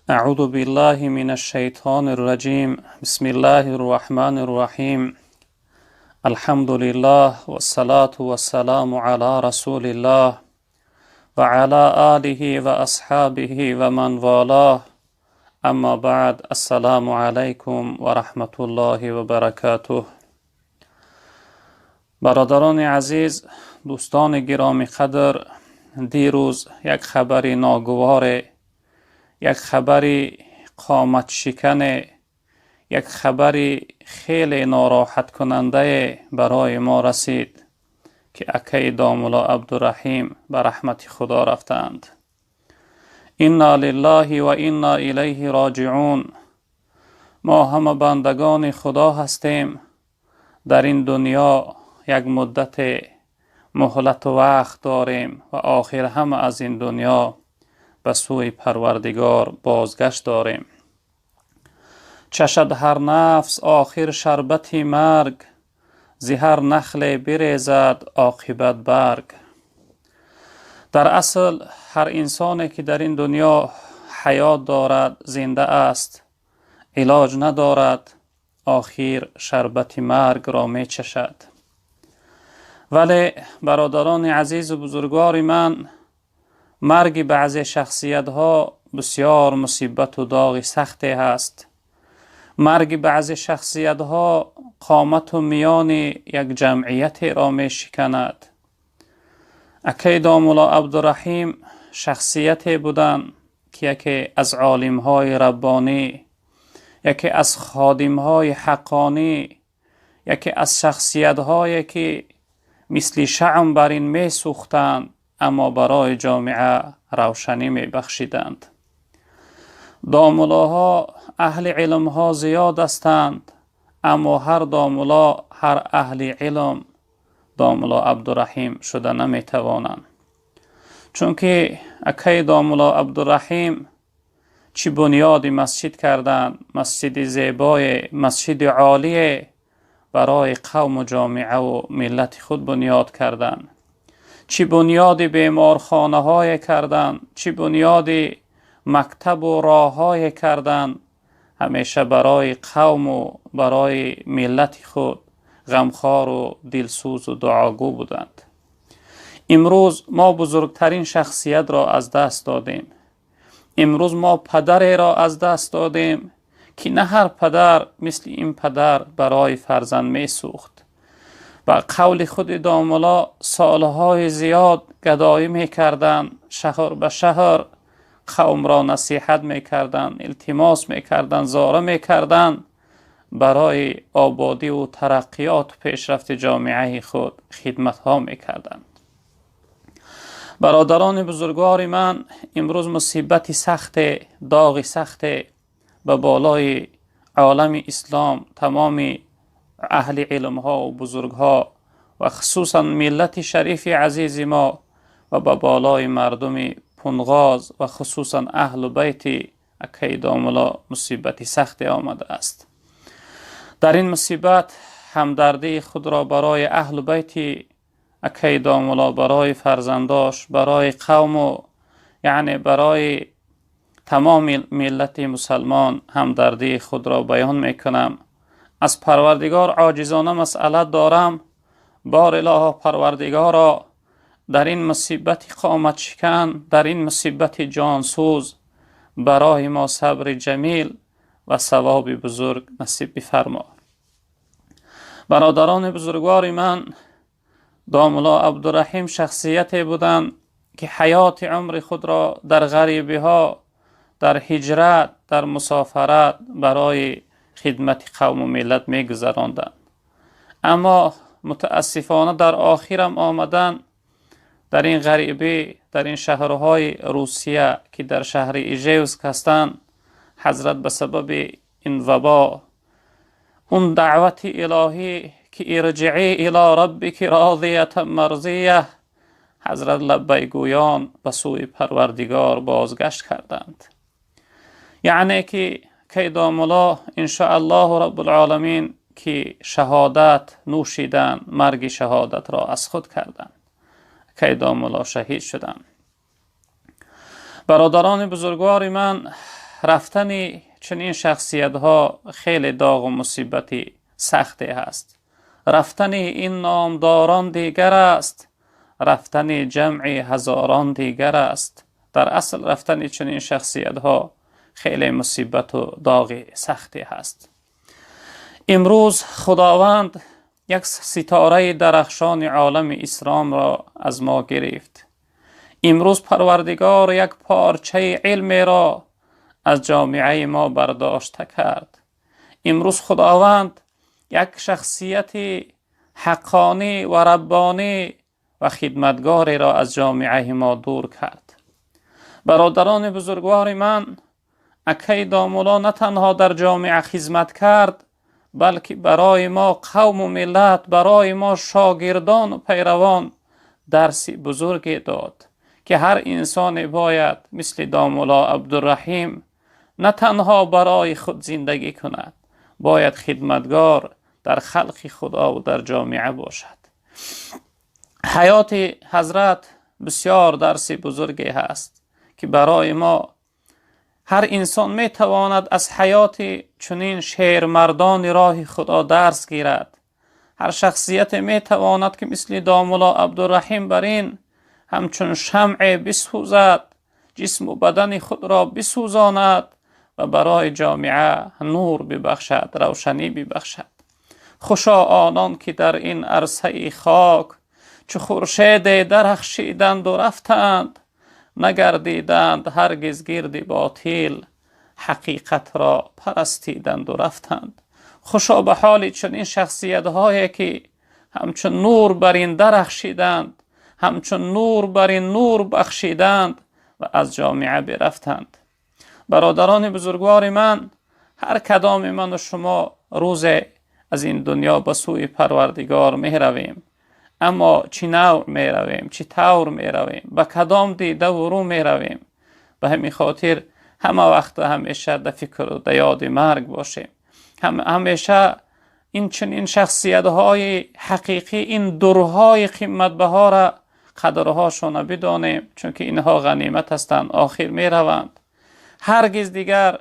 Аъузу биллаҳи минаш-шайтонир раҷим. Бисмиллаҳир роҳманир роҳим. Алҳамдулиллаҳ вассалату вассаламу ала расулиллаҳ ва ала олиҳи ва асҳобиҳи ва ман валаҳ. Аммо баъд, ассалому алайкум ва раҳматуллоҳи ва баракатуҳ. Бародарони азиз, дӯстони гиромӣ қадр, дирӯз як хабари ногуворе, як хабари қоматшикане, як хабари хеле нороҳаткунандае барои мо расид, ки акаи домулло Абдураҳим ба раҳмати Худо рафтаанд. Инна лиллаҳи ва инна илайҳи роҷиун. Мо ҳама бандагони Худо ҳастем. Дар ин дунё як муддате муҳлату вақт дорем ва охир ҳама аз ин дунё ба сӯи Парвардигор бозгашт дорем. Чашад ҳар нафс охир шарбати марг, зи ҳар нахле бирезад оқибат барг. Дар асл ҳар инсоне ки дар ин дунё ҳаёт дорад, зинда аст, илоҷ надорад, охир шарбати маргро мечашад. Вале бародарони азизу бузургвори ман, марги баъзе шахсиятҳо бисёр мусибату доғи сахте ҳаст. Марги баъзе шахсиятҳо қомату миёни як ҷамъиятеро мешиканад. Акаи домулло Абдураҳим шахсияте буданд, ки яке аз олимҳои раббонӣ, яке аз ходимҳои ҳаққонӣ, яке аз шахсиятҳое ки мисли шамъ бар ин месӯхтанд, аммо барои ҷомеа равшанӣ мебахшиданд. Домуллоҳо аҳли илмҳо зиёд ҳастанд, аммо ҳар домулло, ҳар аҳли илм домулло Абдураҳим шуда наметавонанд. Чунки акаи домулло Абдураҳим чӣ бунёди масҷид карданд, масҷиди зебое, масҷиди олие барои қавму ҷомеаву миллати худ бунёд карданд. Чӣ бунёди беморхонаҳое карданд, чӣ бунёди мактабу роҳҳое карданд, ҳамеша барои қавму барои миллати худ ғамхору дилсӯзу дуогӯ буданд. Имрӯз мо бузургтарин шахсиятро аз даст додем. Имрӯз мо падареро аз даст додем, ки на ҳар падар мисли ин падар барои фарзанд месӯхт. Ба қавли худи домулло солҳои зиёд гадоӣ мекарданд, шаҳр ба шаҳр қавмро насиҳат мекарданд, илтимос мекарданд, зора мекарданд, барои ободиву тараққиёту пешрафти ҷомеаи худ хидматҳо мекарданд. Бародарони бузургвори ман, имрӯз мусибати сахте, доғи сахте ба болои олами ислом, тамоми аҳли илмҳо бузургҳо ва хусусан миллати шарифи азизи мо ва ба болои мардуми Пунғоз ва хусусан аҳлу байти акаи домулло мусибати сахте омадааст. Дар ин мусибат ҳамдардии худро барои аҳлу байти акаи домулло, барои фарзандош, барои қавму яъне барои тамоми миллати мусалмон ҳамдардии худро баён мекунам. Аз Парвардигор оҷизона масъалат дорам. Бор илоҳо Парвардигоро, дар ин мусибати қоматшикан, дар ин мусибати ҷонсӯз барои мо сабри ҷамил ва савоби бузург насиб бифармо. Бародарони бузургвори ман, домулло Абдураҳим шахсияте буданд, ки ҳаёти умри худро дар ғарибиҳо, дар ҳиҷрат, дар мусофарат барои хидмати қавму миллат мегузаронданд. Аммо мутаассифона дар охирам омадан дар ин ғарибӣ, дар ин шаҳрҳои Русия, ки дар шаҳри Ижевск ҳастанд, ҳазрат ба сабаби ин вабо, он даъвати илоҳӣ ки ирҷиӣ ило раббики розиятан марзия, ҳазрат лаббайгӯён ба сӯи Парвардигор бозгашт карданд. Яъне ки кай домулло иншоаллоҳу раббулоламин ки шаҳодат нӯшиданд, марги шаҳодатро аз худ карданд. Кай домулло шаҳид шуданд. Бародарони бузургвори ман, рафтани чунин шахсиятҳо хеле доғу мусибати сахте ҳаст. Рафтани ин номдорон дигар аст, рафтани ҷамъи ҳазорон дигар аст. Дар асл рафтани чунин шахсиятҳо хеле мусибату доғи сахте ҳаст. Имрӯз Худованд як ситораи дарахшони олами исломро аз мо гирифт. Имрӯз Парвардигор як порчаи илмеро аз ҷомеаи мо бардошта кард. Имрӯз Худованд як шахсияти ҳаққонӣ ва раббонӣ ва хидматгореро аз ҷомеаи мо дур кард. Бародарони бузургвори ман, акаи домулло на танҳо дар ҷомеа хизмат кард, балки барои мо қавму миллат, барои мо шогирдону пайравон дарси бузурге дод, ки ҳар инсоне бояд мисли домулло Абдурраҳим на танҳо барои худ зиндагӣ кунад, бояд хидматгор дар халқи Худо ва дар ҷомеа бошад. Ҳаёти ҳазрат бисёр дарси бузурге ҳаст, ки барои мо ҳар инсон метавонад аз ҳаёти чунин шермардони роҳи Худо дарс гирад. Ҳар шахсияте метавонад, ки мисли домулло Абдурраҳим бар ин ҳамчун шамъе бисӯзад, ҷисму бадани худро бисӯзонад ва барои ҷомеа нур бибахшад, равшанӣ бибахшад. Хушо онон, ки дар ин арсаи хок чу хуршеде дарахшиданду рафтанд, нагардиданд ҳаргиз гирди ботил, ҳақиқатро парастиданду рафтанд. Хушо ба ҳоли чунин шахсиятҳое, ки ҳамчун нур бар ин дарахшиданд, ҳамчун нур бар ин нур бахшиданд ва аз ҷомеа бирафтанд. Бародарони бузургвори ман, ҳар кадоми ману шумо рӯзе аз ин дунё ба сӯи Парвардигор меравем. Аммо чӣ навъ меравем, чӣ тавр меравем, ба кадом дидаву рӯ меравем? Ба ҳамин хотир ҳама вақт ҳамеша дар фикру дар ёди марг бошем. Ҳамеша ин чунин шахсиятҳои ҳақиқӣ, ин дурҳои қиматбаҳора қадрҳошона бидонем, чунки инҳо ғанимат ҳастанд, охир мераванд. Ҳаргиз дигар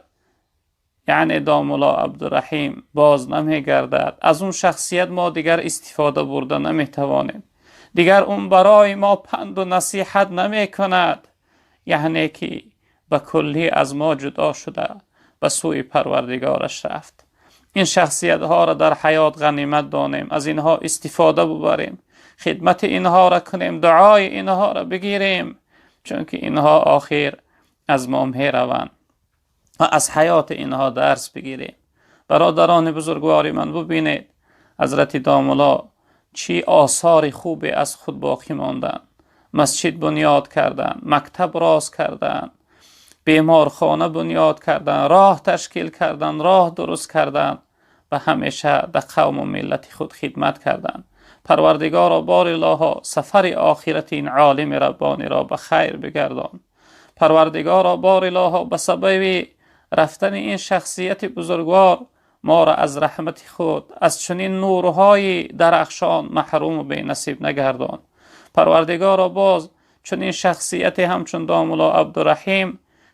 яъне домулло Абдурраҳим боз намегардад. Аз он шахсият мо дигар истифода бурда наметавонем. Дигар он барои мо панду насиҳат намекунад, яъне ки ба куллӣ аз мо ҷудо шуда ба сӯи Парвардигораш рафт. Ин шахсиятҳоро дар ҳаёт ғанимат донем, аз инҳо истифода бубарем, хидмати инҳоро кунем, дуои инҳоро бигирем, чунки инҳо охир аз мо мераванд ва аз ҳаёти инҳо дарс бигирем. Бародарони бузургвори ман, бубинед ҳазрати домулло чӣ осори хубе аз худ боқӣ монданд. Масҷид бунёд карданд, мактаб рост карданд, беморхона бунёд карданд, роҳ ташкил карданд, роҳ дуруст карданд ва ҳамеша дар қавму миллати худ хидмат карданд. Парвардигоро, бори илоҳо, сафари охирати ин олими раббониро ба хайр бигардон. Парвардигоро, бори илоҳо, ба сабаби рафтани ин шахсияти бузургвор моро аз раҳмати худ, аз чунин нурҳои дарахшон маҳруму бенасиб нагардон. Парвардигоро, боз чунин шахсияте ҳамчун домулло Абдурраҳим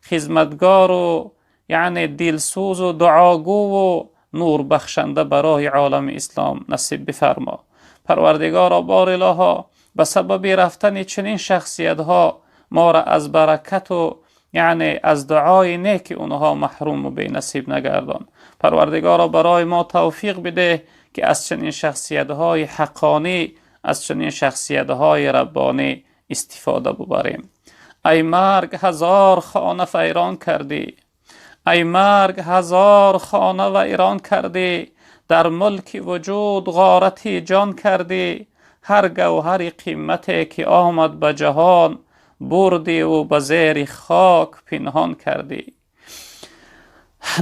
хизматгору яъне дилсӯзу дуогӯву нурбахшанда барои олами ислом насиб бифармо. Парвардигоро, бори илоҳо, ба сабаби рафтани чунин шахсиятҳо моро аз баракату яъне аз дуои неки онҳо маҳруму бенасиб нагардон. Парвардигоро, барои мо тавфиқ бидеҳ, ки аз чунин шахсиятҳои ҳаққонӣ, аз чунин шахсиятҳои раббонӣ истифода бубарем. Ай марг, ҳазор хона вайрон кардӣ, ай марг, ҳазор хона вайрон кардӣ, дар мулки вуҷуд ғорати ҷон кардӣ. Ҳар гавҳари қимате ки омад ба ҷаҳон, бурдӣ ӯ ба зери хок пинҳон кардӣ.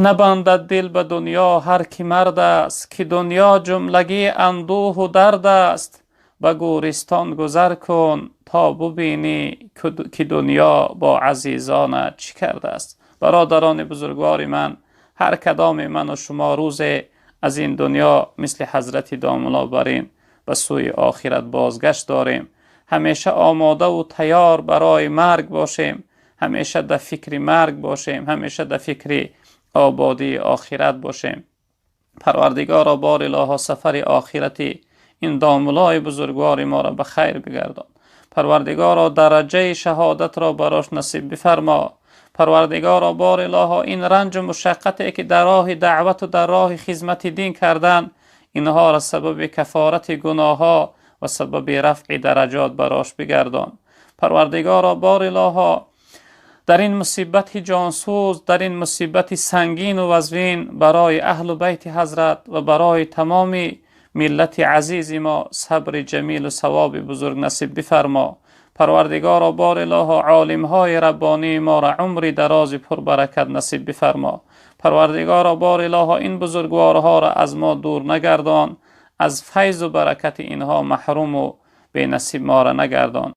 Набандад дил ба дунё ҳар ки мард аст, ки дунё ҷумлагӣ андӯҳу дард аст. Ба гӯристон гузар кун то бубинӣ, ки дунё бо азизонат чӣ кардааст. Бародарони бузургвори ман, ҳар кадоми ману шумо рӯзе аз ин дунё мисли ҳазрати домулло барин ба сӯи охират бозгашт дорем. Ҳамеша омодаву тайёр барои марг бошем. Ҳамеша дар фикри марг бошем, ҳамеша дар фикри ободии охират бошем. Парвардигоро, бор илоҳо, сафари охирати ин домулои бузургвори моро ба хайр бигардон. Парвардигоро, дараҷаи шаҳодатро барош насиб бифармо. Парвардигоро, бор илоҳо, ин ранҷу мушаққате ки дар роҳи даъвату дар роҳи хизмати дин кардан, инҳоро сабаби кафорати гуноҳҳо ва сабаби рафъи дараҷот барош бигардон. Парвардигоро, бор илоҳо, дар ин мусибати ҷонсӯз, дар ин мусибати сангину вазвин барои аҳлу байти ҳазрат ва барои тамоми миллати азизи мо сабри ҷамилу савоби бузург насиб бифармо. Парвардигоро, бор илоҳо, олимҳои раббонии моро умри дарози пурбаракат насиб бифармо. Парвардигоро, бор илоҳо, ин бузургворҳоро аз мо дур нагардон, аз файзу баракати инҳо маҳруму бенасиб моро нагардон.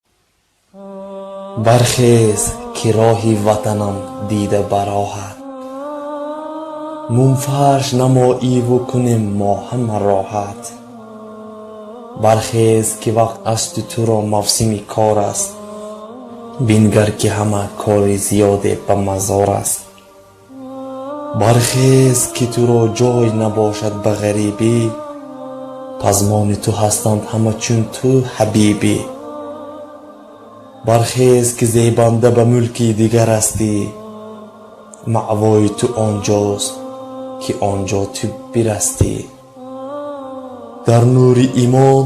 Бархез, ки роҳи ватанам дида бароҳат, мумфарш намоиву кунем мо ҳама роҳат. Бархез, ки вақт асту туро мавсими кор аст, бингар, ки ҳама кори зиёде ба мазор аст. Бархез, ки туро ҷой набошад ба ғарибӣ, пазмони ту ҳастанд ҳама чун ту ҳабибӣ. Бархез, ки зебанда ба мулки дигар ҳастӣ, маъвои ту он ҷост, ки он ҷо ту бирастӣ. Дар нури имон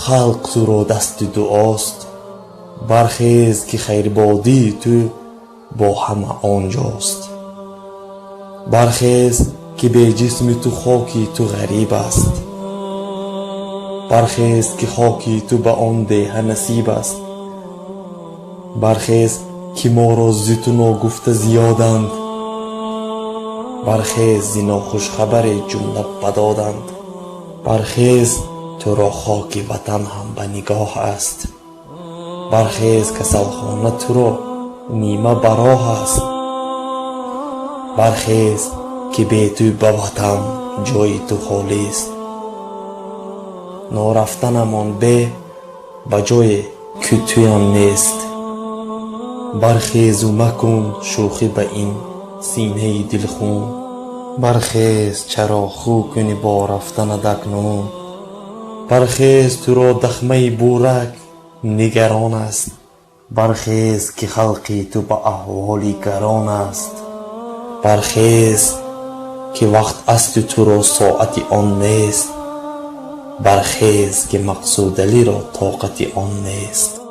халқ туро дасти дуост, бархез, ки хайрбодии ту бо ҳама он ҷост. Бархез, ки бе ҷисми ту хоки ту ғариб аст, бархез, ки хоки ту ба он деҳа насиб аст. Бархез, ки моро зи ту ногуфта зиёданд, бархез, зи нохушхабаре ҷумла бадоданд. Бархез, туро хоки ватан ҳам ба нигоҳ аст, бархез, касалхона туро нима ба роҳ аст. Бархез, ки бе ту ба ватан ҷои ту холист, норафтанамон беҳ ба ҷое ки туям нест. Бархезу макун шӯхӣ ба ин синаи дилхун, бархез, чаро хӯ кунӣ бо рафтанат акнун. Бархез, туро дахмаи бурак нигарон аст, бархез, ки халқи ту ба аҳволи гарон аст. Бархез, ки вақт асту туро соати он нест, бархез, ки Мақсудалиро тоқати он нест.